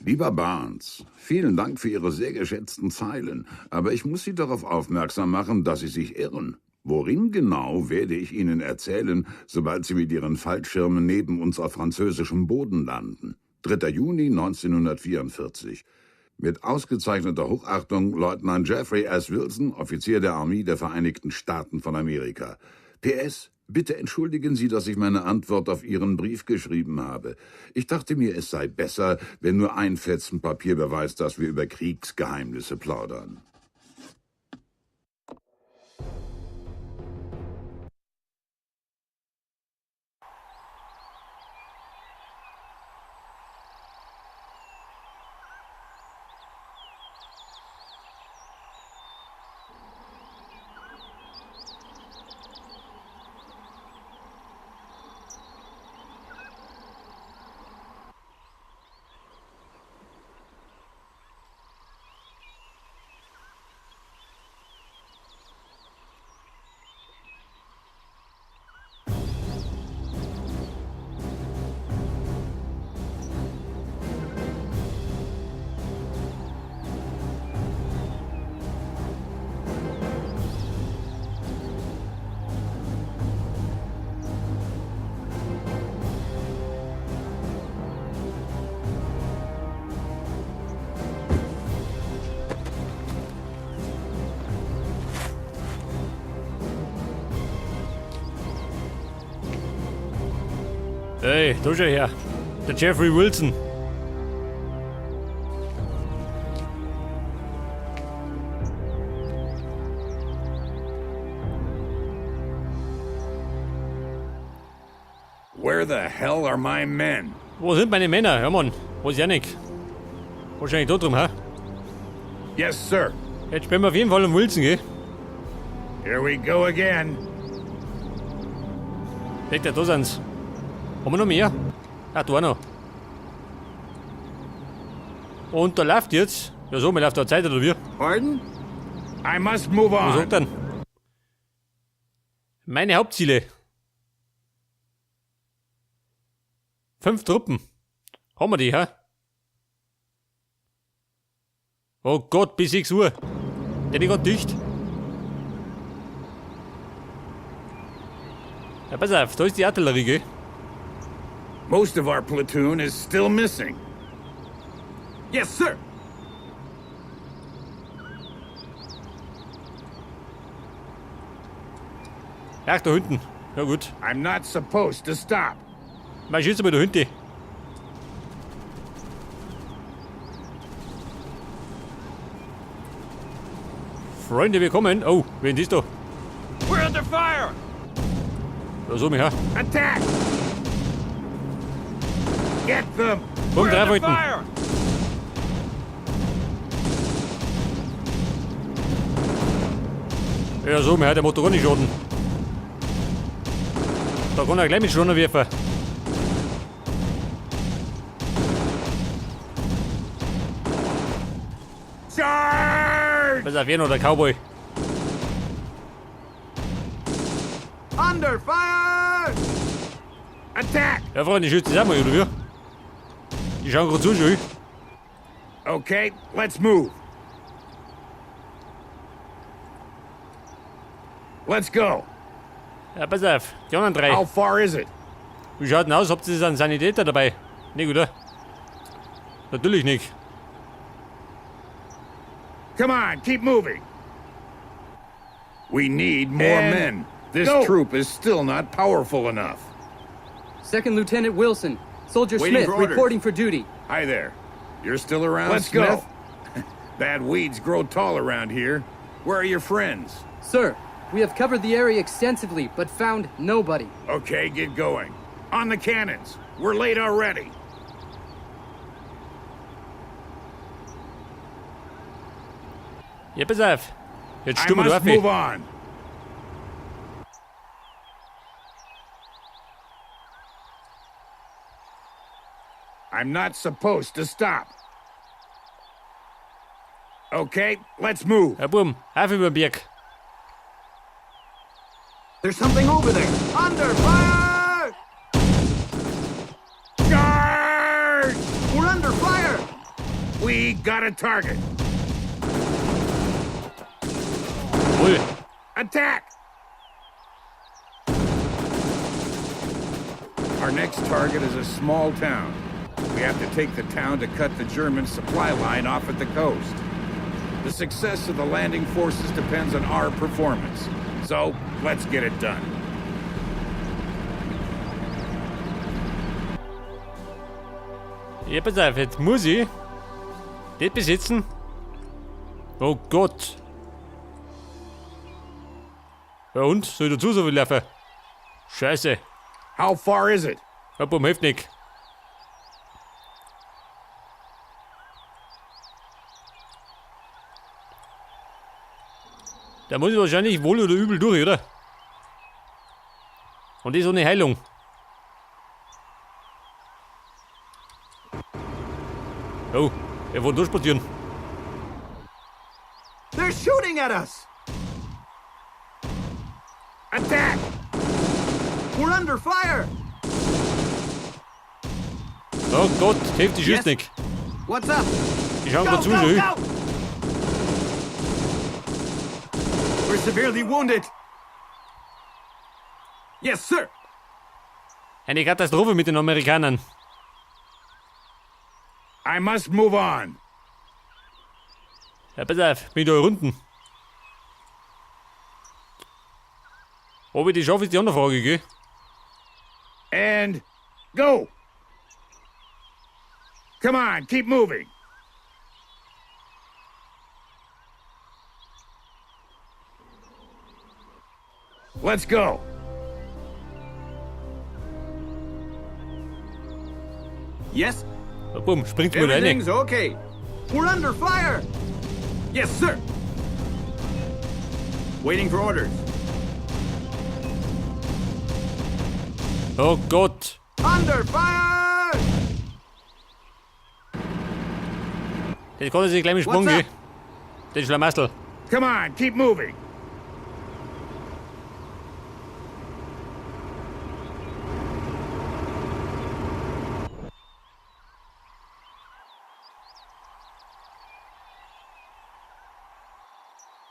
Lieber Barnes, vielen Dank für Ihre sehr geschätzten Zeilen, aber ich muss Sie darauf aufmerksam machen, dass Sie sich irren. Worin genau, werde ich Ihnen erzählen, sobald Sie mit Ihren Fallschirmen neben uns auf französischem Boden landen. 3. Juni 1944. Mit ausgezeichneter Hochachtung, Leutnant Jeffrey S. Wilson, Offizier der Armee der Vereinigten Staaten von Amerika. PS, bitte entschuldigen Sie, dass ich meine Antwort auf Ihren Brief geschrieben habe. Ich dachte mir, es sei besser, wenn nur ein Fetzen Papier beweist, dass wir über Kriegsgeheimnisse plaudern. Hey, da schau her. Der Jeffrey Wilson. Where the hell are my men? Wo sind meine Männer? Ja, Mann. Weiß ich auch nicht. Wahrscheinlich da drum, hä? Yes, sir. Jetzt spielen wir auf jeden Fall um Wilson, gell? Here we go again. Seht ihr, da sind's. Haben wir noch mehr? Ah, da auch noch. Und da läuft jetzt. Ja, so, mir läuft da Zeit, oder wie? Pardon? I must move Was on. sagt denn? Meine Hauptziele. 5 Truppen. Haben wir die, hä? Oh Gott, bis 6 Uhr. Der ist grad dicht. Ja, pass auf, da ist die Artillerie, gell? Most of our platoon is still missing. Yes, sir. Ach, da hinten. Ja gut. I'm not supposed to stop. Mal schießt aber da hinten. Freunde, wir kommen. Oh, wen siehst du? We're under fire. Da so mich, ha. Attack! Get them! Komm, We're drei under Wollten. fire! Ja, so, mir hat der Motor nicht schaden. Da kann er gleich mit Schlangen werfen. Charge! Pass auf, hier noch der Cowboy. Under fire! Attack! Ja, Freunde, ich schütze das auch mal, oder wie? Die schauen gerade zu, schon. Okay, let's move. Let's go. Ja, pass auf, die anderen drei. How far is it? Wie schaut denn aus? Habt ihr einen Sanitäter dabei? Nicht, oder? Natürlich nicht. Come on, keep moving. We need more And men. This go. troop is still not powerful enough. Second Lieutenant Wilson, Soldier Waiting Smith, for orders. reporting for duty. Hi there. You're still around, Let's Smith? go. Bad weeds grow tall around here. Where are your friends? Sir, we have covered the area extensively, but found nobody. Okay, get going. On the cannons. We're late already. Ja, pass auf. Jetzt I stürmen wir must da auf. move on. I'm not supposed to stop. Okay, let's move. Ja, Buben, auf über den Berg. There's something over there. Under fire! Charge! We're under fire! We got a target. Wohl. Attack! Our next target is a small town. We have to take the town to cut the German supply line off at the coast. The success of the landing forces depends on our performance. So, let's get it done. Ja, pass auf, jetzt muss ich das besitzen. Oh Gott. Ja und? Soll ich dazu so viel laufen? Scheiße. How far is it? Ja, bumm, hilft nicht. Da muss ich wahrscheinlich wohl oder übel durch, oder? Und das ohne Heilung. Oh, er wollte durchspazieren. They're shooting at us! Attack! We're under fire! Oh Gott, hilft die schießt Yes. nicht. What's up? Die schauen Go, grad zu, go, schon. go! We're severely wounded. Yes, sir. Eine Katastrophe mit den Amerikanern. I must move on. Ja, pass auf, bin ich da unten. Ob ich die schaffe, ist die andere Frage, gell? And go! Come on, keep moving. Let's go. Yes, Ja, bumm, springt mir da rein. everything's okay. We're under fire. Yes, sir. Waiting for orders. Oh Gott. Under fire! Das kann sich gleich mit Sprung, What's gell? up? Den Schlamassel. Come on, keep moving.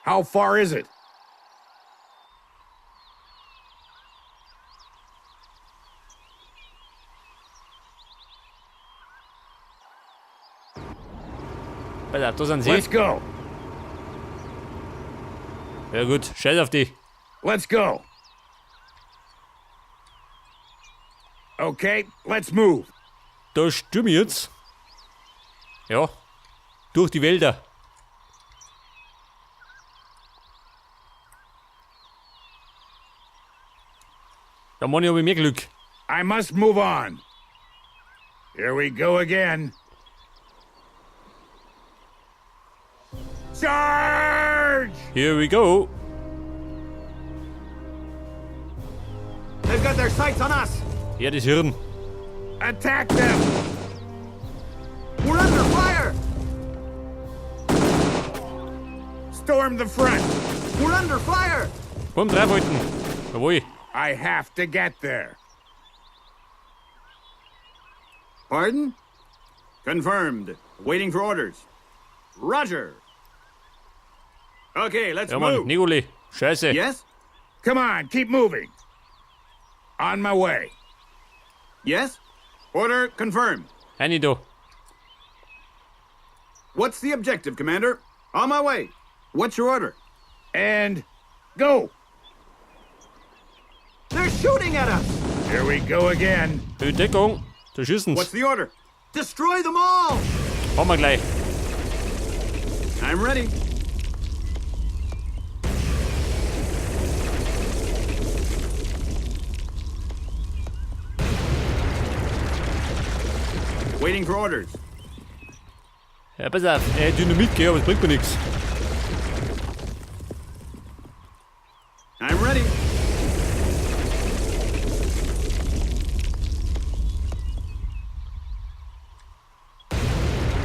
How far is it? Pass auf, da sind sie. Let's go. Ja gut, scheiß auf die. Let's go. Okay, let's move. Da stürm ich jetzt. Ja. Durch die Wälder. Da meine ich, hab ich mehr Glück. I must move on. Here we go again. Charge! Here we go. They've got their sights on us. Ja, das Hirn. Attack them! We're under fire. Storm the front! We're under fire. Komm, draufhalten. Jawohl. I have to get there. Pardon? Confirmed. Waiting for orders. Roger. Okay, let's Ja, Mann, move. Nicoli. Scheiße. Yes? Come on, keep moving. On my way. Yes? Order confirmed. Rein da. What's the objective, Commander? On my way. What's your order? And go! They're shooting at us! Here we go again. Höhe Deckung. Da schießen's. What's the order? Destroy them all! Haben wir gleich. I'm ready. Waiting for orders. Ja, pass auf. Dynamit, gell, aber das bringt mir nichts. I'm ready.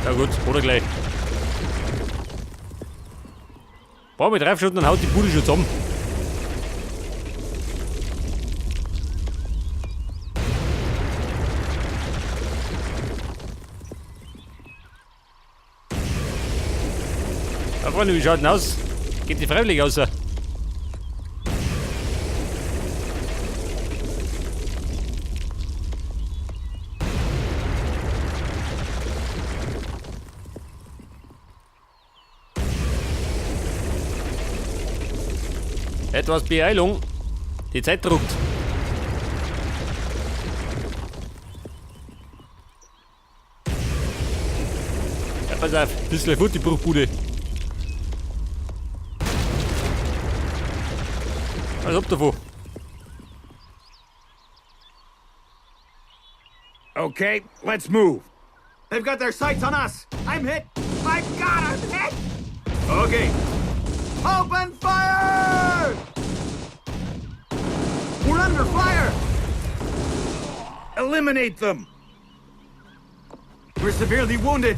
Ja gut, oder gleich. Brauchen wir 3 Stunden, dann haut die Bude schon zusammen. Ja, Freunde, wie schaut denn aus? Geht die freiwillig aus? Etwas Beeilung. Die Zeit druckt. Ja, pass auf, bisschen fort, die Bruchbude. Alles ab davon. Okay, let's move. They've got their sights on us. I'm hit. My God, I'm hit. Okay. Open fire! We're under fire. Eliminate them. We're severely wounded.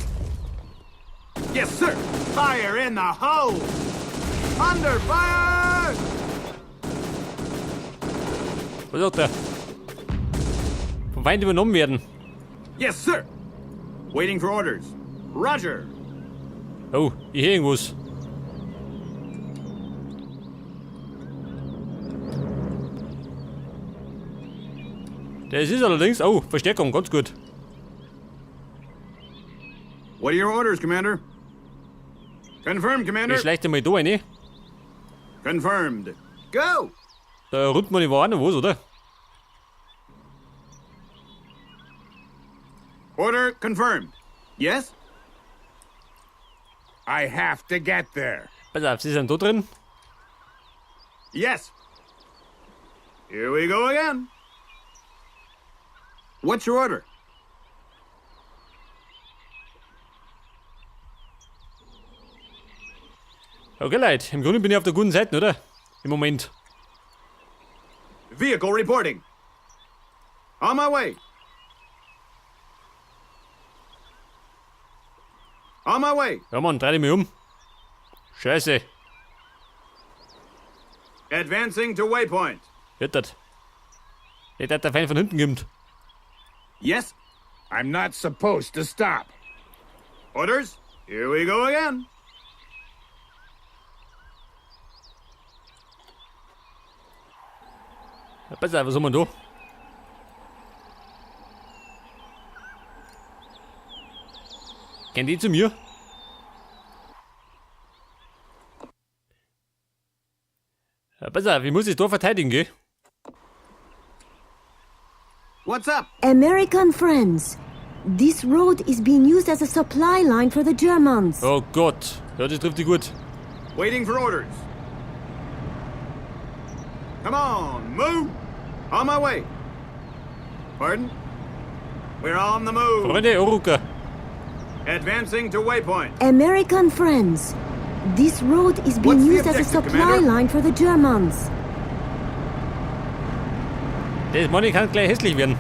Yes, sir. Fire in the hole. Under fire! Was sagt der? Vom Feind übernommen werden. Yes, sir. Waiting for orders. Roger. Oh, ich höre irgendwas. Das ist allerdings. Oh, Verstärkung, ganz gut. What are your orders, Commander? Confirmed, Commander. Ich schleiche mal da rein. Confirmed. Go! Da rund man die Waren was, oder? Order confirmed. Yes? I have to get there. Pass auf, sie sind da drin. Yes. Here we go again. What's your order? Okay, Leute, im Grunde bin ich auf der guten Seite, oder? Im Moment. Vehicle reporting. On my way. On my way. Ja, Mann, dreh dich mal um. Scheiße. Advancing to waypoint. Wird das. Nicht, dass der Feind von hinten kommt. Yes. I'm not supposed to stop. Orders. Here we go again. Ja, pass auf, was haben wir da? Gehen die zu mir? Ja, pass auf, ich muss es da verteidigen, gell? What's up? American friends, this road is being used as a supply line for the Germans. Oh Gott. Ja, das trifft die gut. Waiting for orders. Come on, move! On my way. Pardon? We're on the move. Freunde, Oruka. Advancing to waypoint. American friends, this road is being What's the used as a objective, supply Commander? line for the Germans. Das Money kann gleich hässlich werden.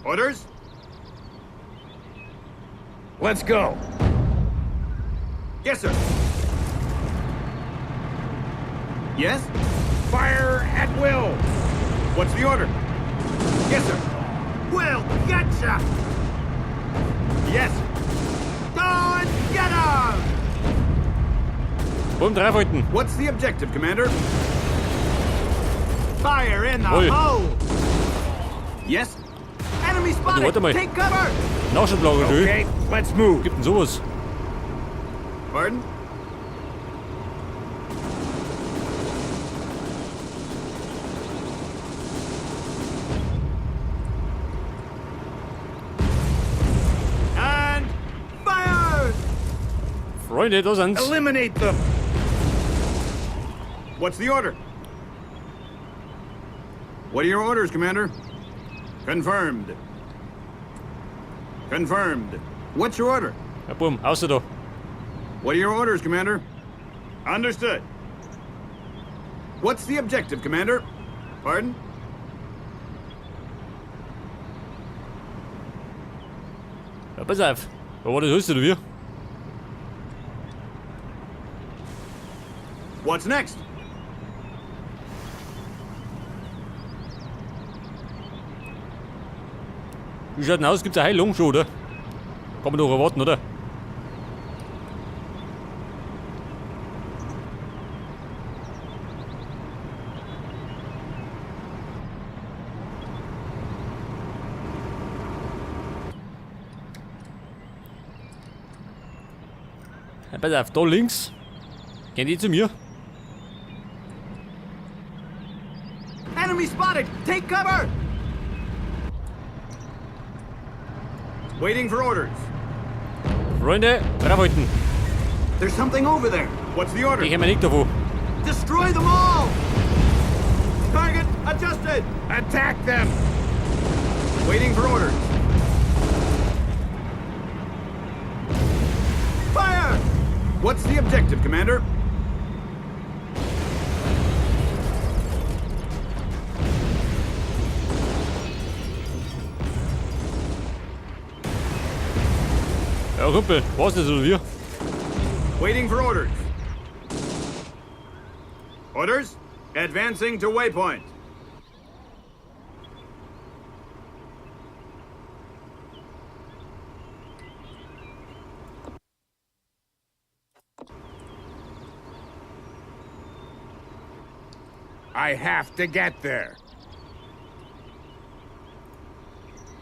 Orders? Let's go. Yes, sir. Yes? Fire at will. What's the order? Yes, sir. We'll getcha! Yes. Go and get 'em! Bumm, draufhalten. What's the objective, Commander? Fire in the Oi. hole! Yes? Enemy spotted! warte mal. Take cover! Nachschublager, du. Okay, let's move. Gibt denn sowas? Pardon? And fire! Freunde, da sind's. Eliminate them. What's the order? What are your orders, Commander? Confirmed. Confirmed. What's your order? Ja, bumm, außer da. What are your orders, Commander? Understood. What's the objective, Commander? Pardon? Ja, pass auf. Aber das hörst du, wie? What's next? Wie schaut denn aus? Gibt's eine Heilung schon, oder? Kann man doch erwarten, oder? Ja, pass auf, da links. Gehen die zu mir? Enemy spotted! Take cover! Waiting for orders. Freunde, draufhalten. There's something over there. What's the order? Ich hätte mir nicht davon. Destroy them all! Target adjusted! Attack them! Waiting for orders. Fire! What's the objective, Commander? Ja, Rüppel, war's das oder wie? Waiting for orders. Orders? Advancing to waypoint. I have to get there.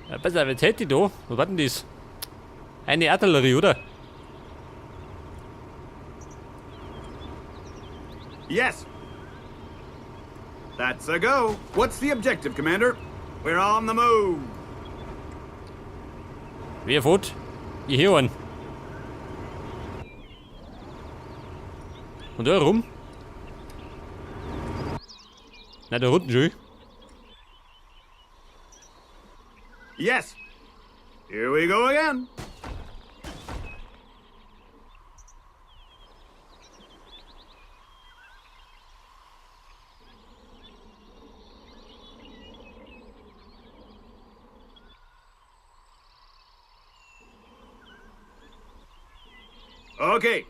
Ja, pass auf, jetzt hätte ich da. Was war denn das? Eine Artillerie, oder? Yes. That's a go. What's the objective, Commander? We're on the move. Wer fährt? Ich hier einen. Und da rum? Na, da unten schon. Yes. Here we go again. Okay.